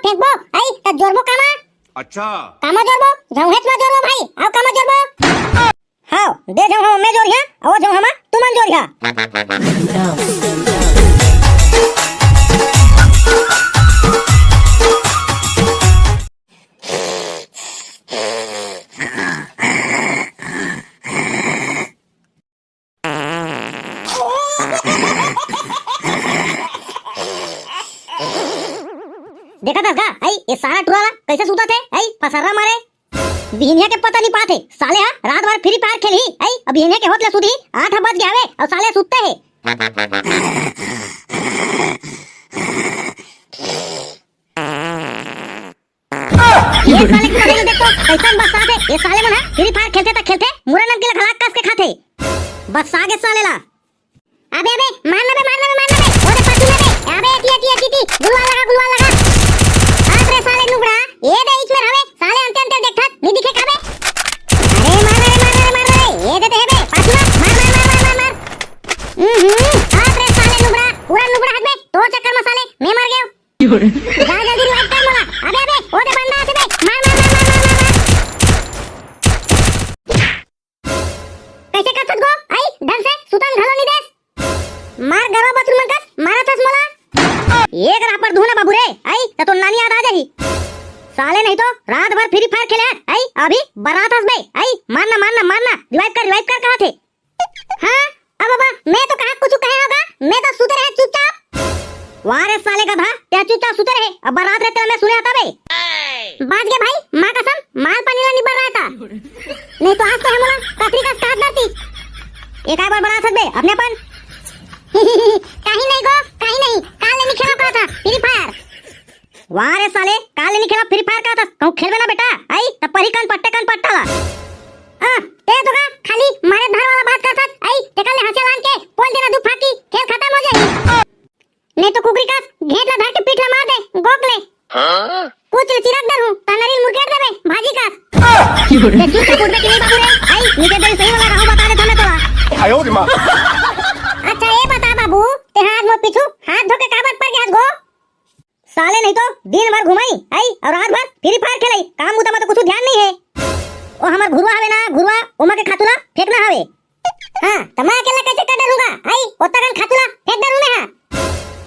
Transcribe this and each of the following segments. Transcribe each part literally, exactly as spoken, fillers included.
फेंकबो, अई, त जोरबो कामा? अच्छा। कामा जोरबो, झौंहेच मा जोरबो भाई, अउ कामा जोरबो? हाव, दे झौंहा में जोरिहा, अउ झौंहा मा तुमन जोरिहा। देखत हस गा, अई, ए सारा टुरा ला कइसे सुतत हे, अई, फसर्रा मारे। बिहनिया के पता नइ पात हे, साले हा रात भर Free Fire खेलही, अई, अब बिहनिया के होत ले सुतही, आठ बज गे हवे, अउ साले सुतते हे। ये साले के पढ़े देख तो, कइसन बस्सात हे। ये साले मन ह Free Fire खेलथे त खेलथे, मुरा नमकीन ला घला कस के खाथे। बस्सा गे साले ला। अबे, अबे, मार ना बे, मार ना बे, मार ना बे। ओ दे पाछू ना बे। अबे, एती, एती, एती, एती। गुलवाल लगा, गुलवाल लगा। हट रे साले नुबड़ा। ए दे ईच में हवे। साले अंते, अंते देखथस। नइ दिखे का बे? अरे, मार ना रे, मार ना रे, मार ना रे। ए दे, दे हे बे। पाछू ना। मार, मार, मार। हम्म, हम्म। हट रे साले नुबड़ा। पूरा नुबड़ा हट बे। तोर चक्कर में साले मैं मर गेंव। जा जल्दी revive कर मोला। अबे, अबे, ओ दे बंदा आथे बे। मार, मार, मार। कइसे करथस गो? अई, ढंग से सुतन घलो नइ देस। मार गरवा बछरू मन कस, मारथस मोला। एक राह पर दुहना बाबू रे, अई, त तोर नानी याद आ जाही। साले नहीं तो रात भर Free Fire खेले हस, अई, अभी बर्राथस बे, अई, मार ना, मार ना, मार ना, revive कर, revive कर कहत हे। हाँ, अब बाबा, मैं तो कहाँ कुछू कहे हों गा, मैं तो सुते रहें चुपचाप। वाह रे साले गधा, तें चुपचाप सुते रहे, अब बर्रात रहे तेला मैं सुने हता बे। बाँच गे भाई, माँ कसम, माल पानी ला नइ बर्राय ता। नहीं तो आज तो हमला ककरी कस काट डरती। ए काय बड़बड़ाथस बे, अपने अपन? कहीं नहीं गो, कहीं नहीं, काल ले नइ खेला पात हँव Free Fire। वाह रे साले, काल ले नइ खेला Free Fire कहथस, कहूँ खेलबे ना बेटा, अई, त परही कन पट्टे कन पट्टा ला। आ, तें तो का खाली मारे धर वाला बात करथस, अई, तेकर ले हँसिया लान के पोल देना दू फाकी, खेल खतम हो जाही। नहीं तो कुकरी कस घेंट ला धर के पीठ ला मार दे, गोक ले। हाँ? कुछ ले चिरक डरहूँ, त नरिल मुरकेट देबे, भाजी कस। तें चुपचाप उठबे कि नहीं बाबू रे? अई, नीचे दे सही वाला राहू बता देथँव मैं तोला। आयो रे माँ। अच्छा, ए बता बाबू, तें हा आज मोर पीछू हाथ धो के काबर पर गे हस गो? साले नहीं तो दिन भर घुमई, अई, अउ रात भर Free Fire खेलई, काम बुता मा तो कुछू ध्यान नइ हे। ओ हमर घुरवा हवे ना, घुरवा, ओमा के खातू ला फेंकना हवे। हाँ, त मैं अकेला कइसे कर डरहूँ गा? अई, ओतका कन खातू ला फेंक डरहूँ मैं हा।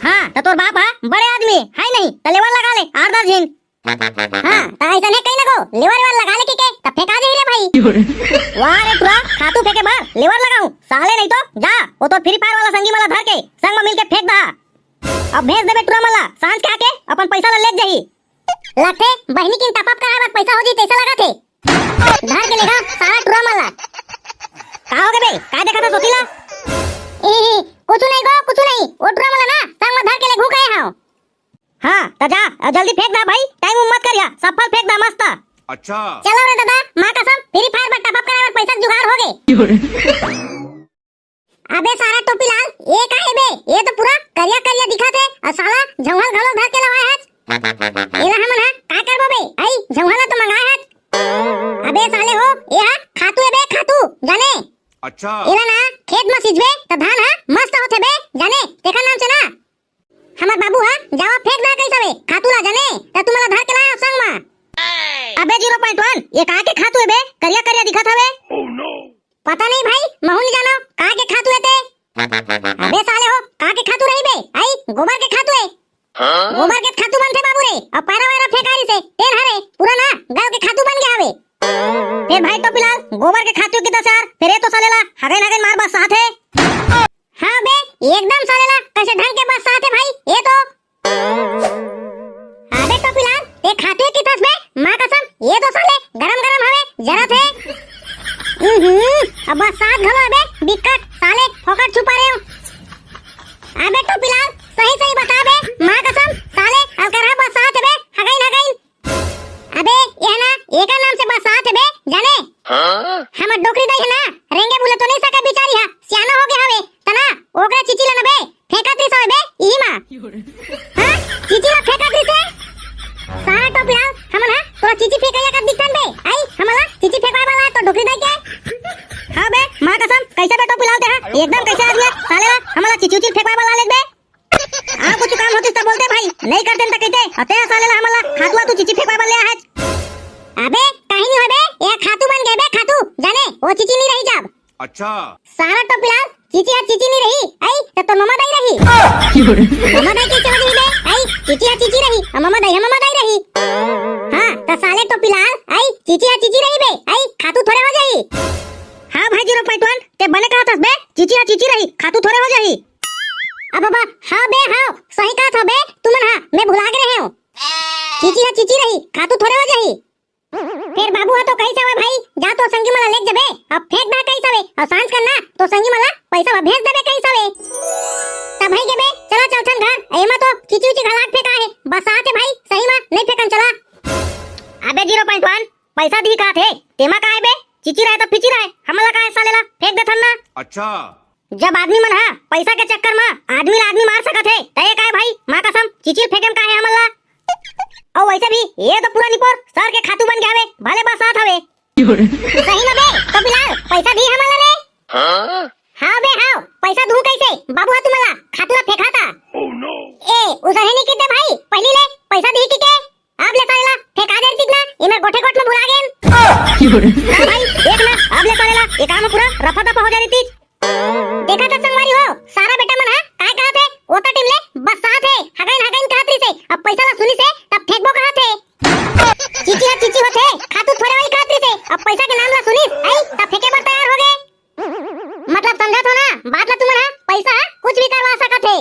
हाँ, त तोर बाप हा बड़े आदमी हे नहीं, त लेवर लगा ले, आठ दस झिन। हाँ, त अइसन हे कहीं ना गो, लेवर वेवर लगा ले के, के, त फेंका जाही रे भाई। वाह रे टुरा, खातू फेंके बर लेवर लगाहूँ, साले नहीं तो जा, ओ तोर Free Fire वाला संगी मन ला धर के, संग मा मिल के फेंक दहा। अब भेज देबे टुरा मन ला, सांझ के आके अपन पइसा ला लेत जाही। लगथे बहिनी किन top up कराए बर पइसा हो जी तइसा लगत हे। धर के लेगा सारा टुरा मन ला। का हो गे बे? का देखत हस ओती ला? ए, कुछू नहीं गो, कुछू नहीं। ओ टुरा मन ला ना, संग म धर के लेगहूँ कहे हँव। हाँ, त जा, अउ जल्दी फेंक दा भाई, time उम मत करिहा, सफल फेंक दा मस्त। अच्छा। चलो रे दादा, माँ कसम, Free Fire बर top up कराए बर पइसा के जुगाड़ हो गे। अबे सारा टोपी लाल, ए का हे बे? ए तो पूरा करिया करिया दिखत हे, अउ साला झौंहल घलो धर के लवाए हच। एला हमन हा का करबो बे? अई झौंहल ला तो मंगाए हच। अबे साले हो, ए हा खातू हे बे, खातू, जाने? अच्छा। एला ना खेत म सिंचबे त धान हा मस्त होथे बे, जाने? तेखर नाम से ना हमर बाबू हा जावा फेंक दा कइस हवे खातू ला, जाने? त तुमन ला धर के लाए हँव संग म। अबे zero point one, ए का के खातू हे बे? करिया करिया दिखत हवे। पता नहीं भाई, महू नइ जानव का के खातू हे ते। अबे साले हो, का के खातू रही बे? अई गोबर के खातू हे। हाँ? गोबर के खातू बनथे बाबू रे, अउ पैरा वैरा फेंकारिस हे, तेन हरे पूरा ना गल के खातू बन गे हवे। फेर भाई टोपी लाल, गोबर के खातू के दस यार, फेर ए तो साले ला हगइन हगइन मार बस्साथे। हाँ बे, एकदम साले ला कइसे ढंग के बस्साथे भाई, ए तो। अबे टोपी लाल, ए खातू ए किथस बे, माँ कसम, ए तो साले गरम गरम हवे, जरत हे। हम्म, अब बस्सात घलो अबे, बिकट साले फोकट छुपा रहे हो। अबे टोपी लाल, सही सही बता बे, माँ कसम, साले अलकरहा बस्सात हे बे, हगइन हगइन। अबे, ए ना, एकर नाम से बस्सात हे बे, जाने? हाँ? हमर डोकरी दाई हे ना, रेंगे बुले तो नइ सकय बे चला हमला खातू आ तू चिची फेंकवा बर ले आहे। अबे कहीं नहीं होबे, ये खातू बन गए बे खातू, जाने वो चिची नहीं रही जाब। अच्छा। सारा टोपीलाल, चिची हा चिची नहीं रही, आई त तो ममा दाई रही। ममा दाई के चला गई बे, आई चिची हा चिची रही, आ ममा दाई हा ममा दाई रही। हाँ त साले टोपीलाल, आई चिची हा चिची रही बे, आई खातू थोड़े हो जाही। हाँ भाई जीरो पॉइंट वन, ते बने कहा थस बे, चिची हा चिची रही, खातू थोड़े हो जाही। अब बाबा, हाँ बे हाँ, सही कहा था बे, तुमन हाँ, मैं भुला के रहे हूँ। चिची हा चिची रही, खातू थोड़े हो जाही। फेर बाबू ह तो कहिस हवय भाई, जा तो संगी मन ला लेग जबे, अब फेंक दे कहिस हवय, अउ सांझ करना तो संगी मन ला पैसा भेज देबे कहिस हवय। त भाई गेबे, चला चलथन घर, एमा तो चिची उची घलाक फेंका हे, बरसात हे भाई, सही मा नहीं फेंकन चला। अबे जीरो पॉइंट वन, पैसा दिही कहात हे, तेमा का हे बे? चिची रहे त फिची रहे, हमन ला का हे साले ला, फेंक देथन ना। अच्छा। जब आदमी मन ह पैसा के चक्कर म आदमी ला आदमी मार सकत हे, त ये काय भाई, माँ कसम, चिचिल फेंकेम का हे हमन ला? अउ वैसे भी ये तो पूरा निपोर सर के खातू बन के हवे, भले बरसात हवे। सही म बे, टोपीलाल, पैसा दी हमन ला रे। हाँ बे, हाँ, पैसा दूँ कैसे? बाबू ह तुमन ला खातू ला फेंकाता। ए, उसने नहीं किते भाई, पहली ले पैसा दी कि के? अब ले साले ला फेंका दे रतिस ना, इमे गोठे गोठ में भुला गेन। हाँ भाई, देख ना, अब ले साले ला, ये काम पूरा रफा दफा हो जा रतिस। देखा त संगवारी हो, सारा बेटा मन हा काय कहत हे, ओता टीम ले बरसात हे, हगइन हगइन कहत रहिसे, अब पैसा ला सुनिसे, तब फेंकबो कहत हे। चिची हा चिची होथे, खातू थोड़े होही कहत रहिसे, अब पैसा के नाम ला सुनिस, आई, तब फेंके बर तैयार हो गे। मतलब समझत हो ना, बात ला तुमन हा, पैसा हा कुछ भी करवा सकत हे।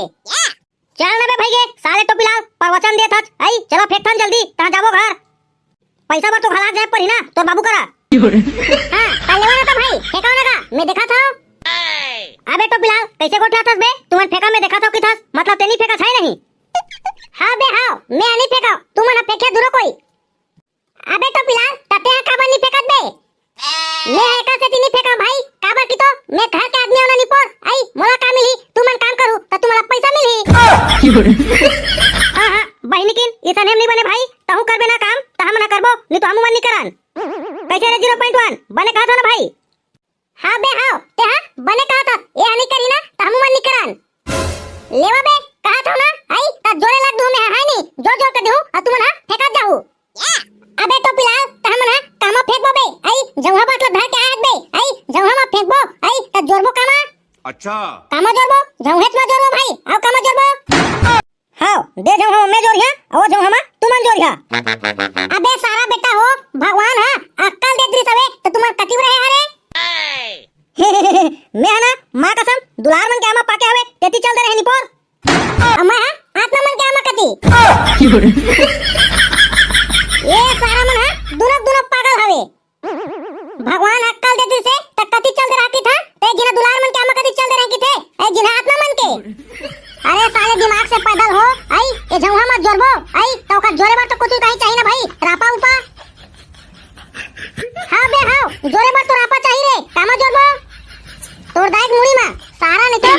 चल ना बे भइगे, साले टोपीलाल, प्रवचन देत हच। आई, चला फेंकथन जल्दी, तहाँ जाबो घर। पैसा बर तो घलाक जाए परी ना, तोर बाबू करा। हाँ, त लेवा ना त भाई, फेंकाव ना का, मैं देखत हव। अबे टोपीलाल, कैसे गोठियाथस बे? तुमन फेंका मैं देखत हव किथस, मतलब तेनी फेंकस है नहीं? हाँ बे हाँ, मैं नहीं फेंकाव, तुमन फेंके दूरो कोई। अबे टोपीलाल, त तेहा काबर नी फेंकत बे? मैं हा एकर सेती नी फेंकव भाई, काबर कि तो मैं घर के आदमी हंव ना निपोर, आई, मोला का मिलही, तुमन काम करहू, त तुमन ला पैसा मिलही। हाँ, हाँ, बहिनी किन, इसन हम नी बने भाई, तहूँ करबे ना काम, त हमन हा करबो, नी तो हमू मन नी करन। कैसे रे जीरो पॉइंट वन, बने कहत हंव ना भाई? हाँ बे हाँ, तेहा बने कहत हस, एहा नी करही ना, त हमू मन नी करन। लेवा बे, कहत हंव ना, आई, त जोरे लाग दूँ मैं, है नी, जोर जोर के देहूँ, अउ तुमन हा फेंकत जाहू। अबे टोपीलाल, त हमन हा कामा फेंकबो बे, आई, जंघा बात ला धर के आए हस बे, आई, जंघा मा फेंकबो, आई, त जोरबो कामा। अच्छा। कामा जोरबो, जंघेच मा जोरबो भाई, अउ कामा जोरबो। हाँ, दे जंघा मा मैं जोरिहा, अउ जंघा मा तुमन जोरिहा। अबे सारा बेटा हो, भगवान हा अक्कल दे दिस हवे, त तुमन कति रहे हरे? मैं हा ना, माँ कसम, दुलार मन के आमा पाके हवे, तेती चल दे रहे निपोर। अउ मैं हा आत्मा मन के आमा कति। ये सारा मन हा दुनो दुनो पागल हवे। भगवान अक्कल दे दिस हे, त कति चल दे रहा किथे, ते जिना दुलार मन के आमा कति चल दे रहा किथे, ए जिना आत्मा मन के। अरे साले दिमाग से पैदल हो, आई, ए झंगहा मत जोरबो, आई, त ओकर जोरे बर तो कुछ कहीं चाहिए ना भाई, रापा उपा। हाँ बे हाँ, जोरे बर तो रापा चाहिए रे, कामा जोरबो। तोर दाई के मुड़ी मा, सारा नहीं तो